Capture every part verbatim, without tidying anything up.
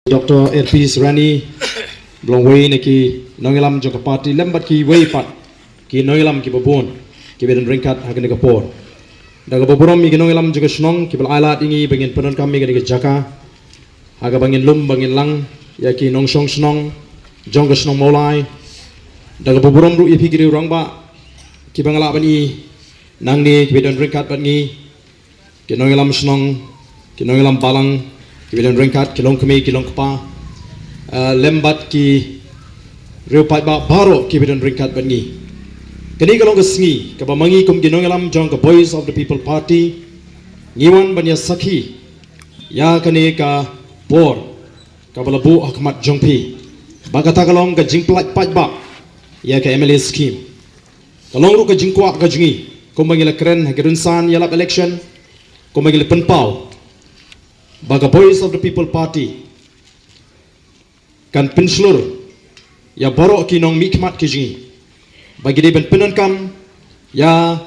Doctor Erpis Rani, ba long wei na ki nongïalam jong ka party lem bad kiwei pat ki nongïalam kiba bun kiba don ryngkat ha kane ka por. Da kaba burom ïa ki nongïalam jong ka shnong kiba la ai lad ïa ngi ba ngin pyndonkam ïa kane ka jaka ha kaba ngin lum ba ngin lang ïa ki nongshong shnong jong ka shnong Mawlai. Da kaba burom ruh ïa phi ki riew rangbah kiba nga lah ban i nangne kiba don ryngkat bad ngi, ki nongïalam shnong, ki nongïalam balang, kiba don ryngkat, ki longkmie, ki longkpa, eh, lem bad ki riew paidbah baroh kiba don ryngkat bad ngi. Kane ka long ka sngi kaba ma ngi kum ki nongïalam jong ka Voice of the People Party ngi wan ban ïa sakhi ïa kane ka por kaba la buh ha khmat jong phi ba kata ka long ka jingpynlait paidbah ïa ka M L A scheme. Ka long ruh ka jingkwah ka jong ngi kumba ngi la kren ha ki rynsan ïalap election, kumba ngi la pynpaw ba ka Voice of the People Party kan pynshlur ïa baroh ki nongmihkhmat ki jong ngi ba ki dei ban pyndonkam ïa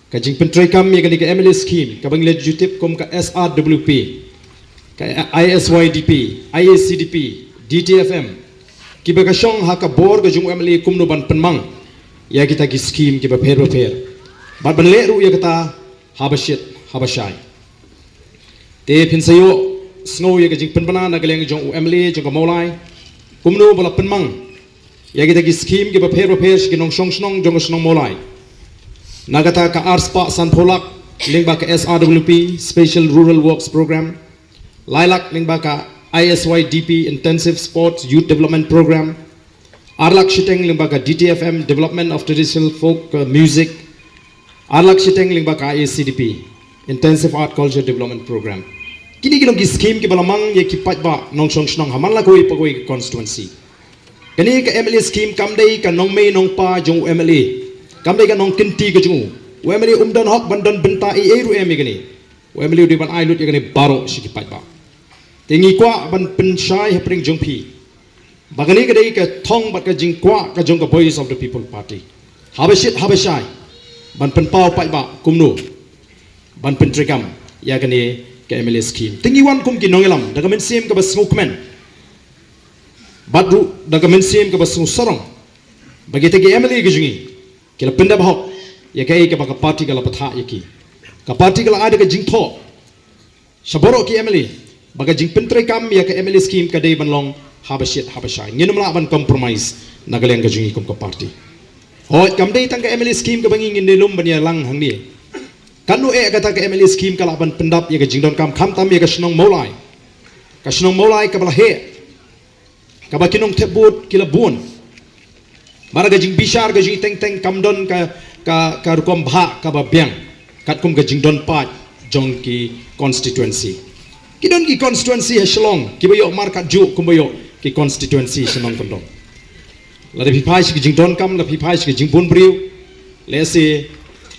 ka jingpyntreikam ïa kane ka M L A scheme kaba ngi la ju tip kum ka S R W P, ka I S Y D P, I A C D P, D T F M, kiba ka shong ha ka bor ka jong u M L A kumno ban pynmang ïa kita ki scheme kiba pher ba pher bad ban leh ruh ïa kata haba shit haba shai. Te phin sa ïohsngew ïa ka jingpynbna na ka liang jong u M L A jong ka Mawlai kumno ba la pynmang ïa kita ki scheme kiba pher ba pher sha ki nongshong shnong jong ka shnong Mawlai. Na kata ka arspah sanphew lak lyngba ka S R W P, Special Rural Works Program, lai lak lyngba ka I S Y D P, Intensive Sports Youth Development Program, ar lak shiteng lyngba ka D T F M, Development of Traditional Folk, uh, Music, ar lak shiteng lyngba ka I A C D P, Intensive Art Culture Development Program. Kine ki long ki scheme kiba la mang ïa ki paidbah nongshong shnong ha man la kawei pa kawei ka constituency. Kane ka M L A scheme kam dei ka nongmei nongpa jong u M L A, kam dei ka nongkynti ka jong u. U M L A um don hok ban don bynta ei ei ruh em ïa kane. U M L A u dei ban ai lut ïa kane baroh sha ki paidbah. Te ngi kwah ban pynshai hapdeng jong phi ba kane ka dei ka thong bad ka jingkwah ka jong ka Voice of the People Party, haba shit haba shai, ban pynpaw paidbah kumno ban pyntreikam ïa kane ka M L A scheme. Te ngi wan kum ki nongïalam da ka mynsiem kaba sngewkmen bad ruh da ka mynsiem kaba sngewsarong ba kita ki M L A ki jong ngi ki la pyndep hok ïa kaei kaba ka party ka la pathah ïa ki. Ka party ka la ai da ka jingthoh sha baroh ki M L A ba ka jingpyntreikam ïa ka M L A scheme ka dei ban long haba shit haba shai. Ngin ym lah ban compromise na ka liang ka jong ngi kum ka party. Hooid, kam dei tang ka M L A scheme kaba ngi ngin dei lum ban ïalang hangne. Katno eh kata ka M L A scheme ka lah ban pyndap ïa ka jingdonkam khamtam ïa ka shnong Mawlai, ka shnong Mawlai kaba la heh, kaba ki nongthep vote ki la bun. Bad ka jingbishar ka jingteng teng kam don ka, ka, ka rukom bhah kaba biang katkum ka jingdon paid jong ki constituency. Ki don ki constituency ha Shillong kiba ïoh markat juh kumba ïoh ki constituency shnong kyndong. Lada phi phai sha ki jingdonkam, lada phi phai sha ki jingbun briew, lehse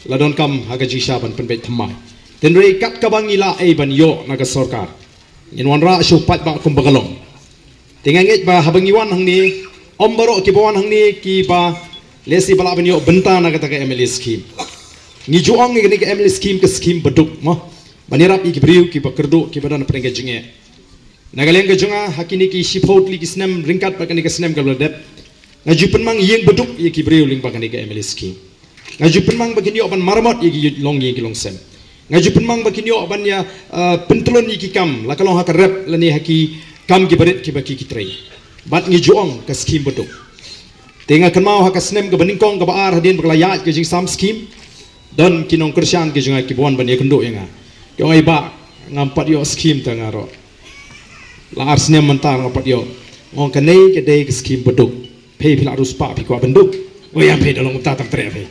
la donkam ha ka jingshisha ban pynbeit thymmai. Tynrai kat kaba ngi lah ei ban ïoh na ka sorkar, ngin wanrah sha u paidbah kumba ka long. Te nga ngeit ba haba ngi wan hangne, ym baroh kiba wan hangne kiba lehse ba lah ban ïoh bynta na kata ka M L A scheme. Ngi ju ong ïa kane ka M L A scheme ka scheme baduk mo, ban ïarap ïa ki briew kiba kyrduh kiba don hapdeng ka jingeh. Na ka liang ka jong nga ha kine ki shiphew tylli ki snem ryngkat bad kane ka snem kaba la dep, nga ju pynmang ïing baduk ïa ki briew lyngba kane ka M L A scheme. Nga ju pynmang ba kin ïoh ban maramot ïa ki longïing ki longsem. Nga ju pynmang ba kin ïoh ban ïa, uh, pyntlun ïa ki kam, la ka long ha ka rep lane ha ki kam kiba rit kiba ki ki trei. Bad ngi ju ong ka scheme baduk. Te nga kynmaw ha ka snem kaba nyngkong kaba ar hadien ba ka la ïaid ka jingsam scheme, don ki nongkyrshan ki jong nga kiba wan ban ïakynduh ïa nga. Ki ong, "Ai bah, ngam pat ïoh scheme te nga ruh. La ar snem mynta ngam pat ïoh." Nga ong, "Kane ka dei ka scheme baduk. Phi, phi la riewspah, phi kwah ban duk. Oi, ïa phi da long mynta tang treh phi.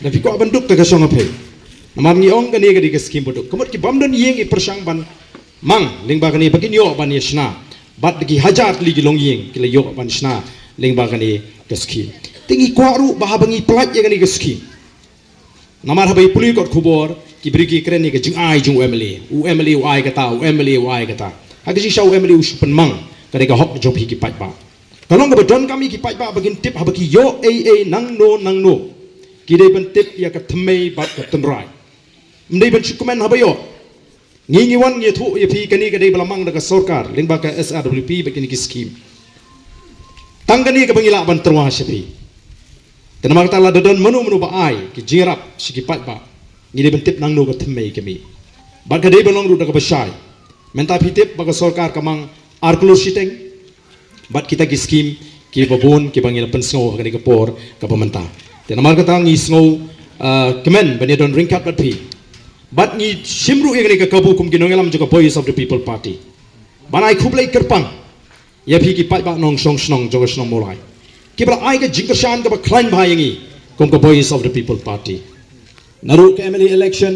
Da phi kwah ban duk te ka shong ha phi. Namar ngi ong kane ka dei ka scheme baduk. Ka mut ki bym don ïing i pyrshang ban mang lyngba kane ba kin ïoh ban ïa shna. Bad ki hajar tylli ki longïing ki la ïoh ban shna lyngba kane ka scheme." Te ngi kwah ruh ba haba ngi pynlait ïa kane ka scheme, namar haba i pule kot khubor ki briew ki kren ïa ka jingai jong u M L A. U M L A u ai kata, u M L A u ai kata. Ha ka jingshisha u M L A u shu pynmang ka dei ka hok jong phi ki paidbah. Ka long kaba donkam ïa ki paidbah ba kin tip haba ki ïoh ei ei nangno nangno, ki dei ban tip ïa ka thymmei bad ka tynrai. Ym dei ban shu kmen haba ïoh. Ngi ngi wan ngi thuh ïa phi kane ka dei ba la mang da ka sorkar lyngba ka S R W P bad kine ki skim. Tang kane kaba ngi lah ban tyrwa sha phi. Te namar kata lada don mano mano ba ai ki jingïarap sha ki paidbah, ngi dei ban tip nangno ka thymmei ka mih. Bad ka dei ban long ruh da kaba shai. Mynta phi tip ba ka sorkar ka mang ar klur shiteng. Bad kita ki skim kiba bun kiba ngi la pynsngew ha kane ka por kaba mynta. Te namar kata ngi sngew, ah, kmen ban ïa don ryngkat bad phi. Bad ngi shim ruh ïa kane ka kabu kum ki nongïalam jong ka Voice of the People Party ban ai khublei kyrpang ïa phi ki paidbah nongshong shnong jong ka shnong Mawlai kiba la ai ka jingkyrshan kaba khlaiñ bha ïa ngi kum ka Voice of the People Party. Naduh ka M L A election,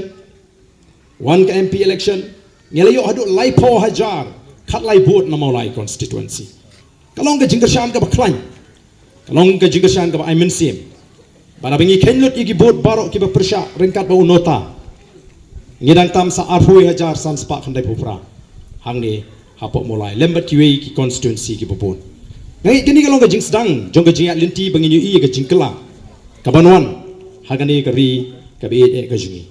wan ka M P election, ngi la ïoh haduh laiphew hajar khatlai vote na Mawlai constituency. Ka long ka jingkyrshan kaba khlaiñ, ka long ka jingkyrshan kaba ai mynsiem. Bad haba ngi kheiñ lut ïa ki vote baroh kiba pyrshah ryngkat bad u nota, ngi dang tam sa arphew hajar san spah khyndaiphew phra hangne hapoh Mawlai lem bad kiwei ki constituency kiba bun. Nga ngeit kane ka long ka jingsdang jong ka jingïaid lynti ba ngin ïohi ïa ka jingkylla kaban wan ha kane ka ri kaba ïeit eh ka jong ngi.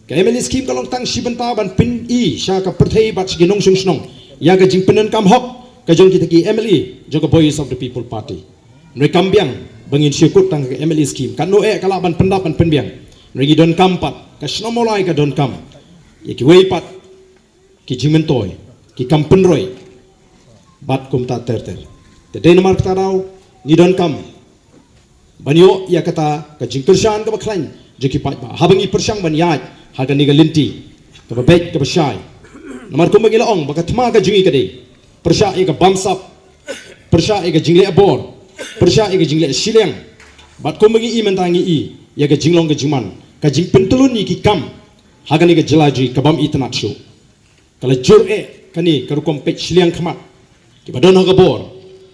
Ka M L A scheme ka long tang shi bynta ban pyni sha ka pyrthei bad sha ki nongshong shnong ïa ka jingpyndonkam hok ka jong kita ki M L A jong ka Voice of the People Party. Hynrei kam biang ba ngin shu kut tang ka M L A scheme, katno eh ka lah ban pyndap ban pynbiang. Hynrei ngi donkam pat, ka shnong Mawlai ka donkam ïa kiwei pat ki jingmyntoi, ki kam pynroi bad kumta ter ter. Te dei namar kata daw ngi donkam ban ïoh ïa kata ka jingkyrshan kaba khlaiñ jong ki paidbah haba ngi pyrshang ban ïaid ha kane ka lynti kaba beit kaba shai. Namar kumba ngi la ong ba ka thma ka jong ngi ka dei pyrshah ïa ka bamsap, pyrshah ïa ka jingleh bor, pyrshah ïa ka jingleh shiliang. Bad kumba ngi i mynta ngi i ïa ka jinglong ka jingman, ka jingpyntyllun ïa ki kam ha kane ka jylla jong ngi ka bym itynnad shuh. Ka la jur eh kane ka rukom peit shiliang khmat kiba don ha ka bor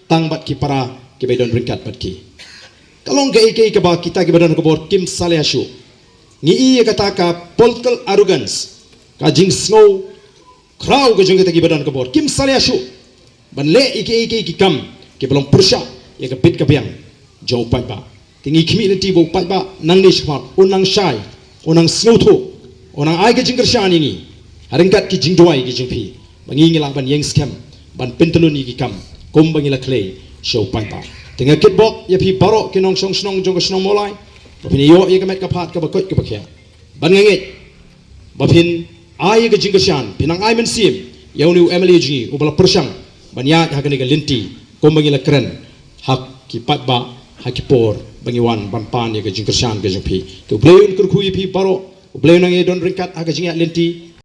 tang bad ki para kiba don ryngkat bad ki. Ka long kaei kaei kaba kita kiba don ha ka bor kim salia shuh. Ngi i ïa kata ka political arrogance, ka jingsngew khraw ka jong kita kiba don ha ka bor kim salia shuh ban leh ïa kiei kiei ki kam kiba long pyrshah ïa ka bit ka biang jong u paidbah. Te ngi khmih lynti ba u paidbah nangne shakhmat un nang shai, un nang sngewthuh, un nang ai ka jingkyrshan ïa ngi ha ryngkat ki jingduwai ki jong phi ba ngi ngi lah ban ïeng skhem ban pyntyllun ïa ki kam kumba ngi la khlei sha u paidbah. Te nga kitbok ïa phi baroh ki nongshong shnong jong ka shnong Mawlai ba phin ïoh ïa ka met ka phad kaba koit kaba khiah. Bad nga ngeit ba phin ai ïa ka jingkyrshan, phin nang ai mynsiem ïa une u M L A jong ngi uba la pyrshang ban ïaid ha kane ka lynti kumba ngi la kren ha ki paidbah ha ki por ba ngi wan ban pan ïa ka jingkyrshan ka jong phi. Te U Blei un kyrkhu ïa phi baroh, U Blei un nang ïa don ryngkat ha ka jingïaid lynti.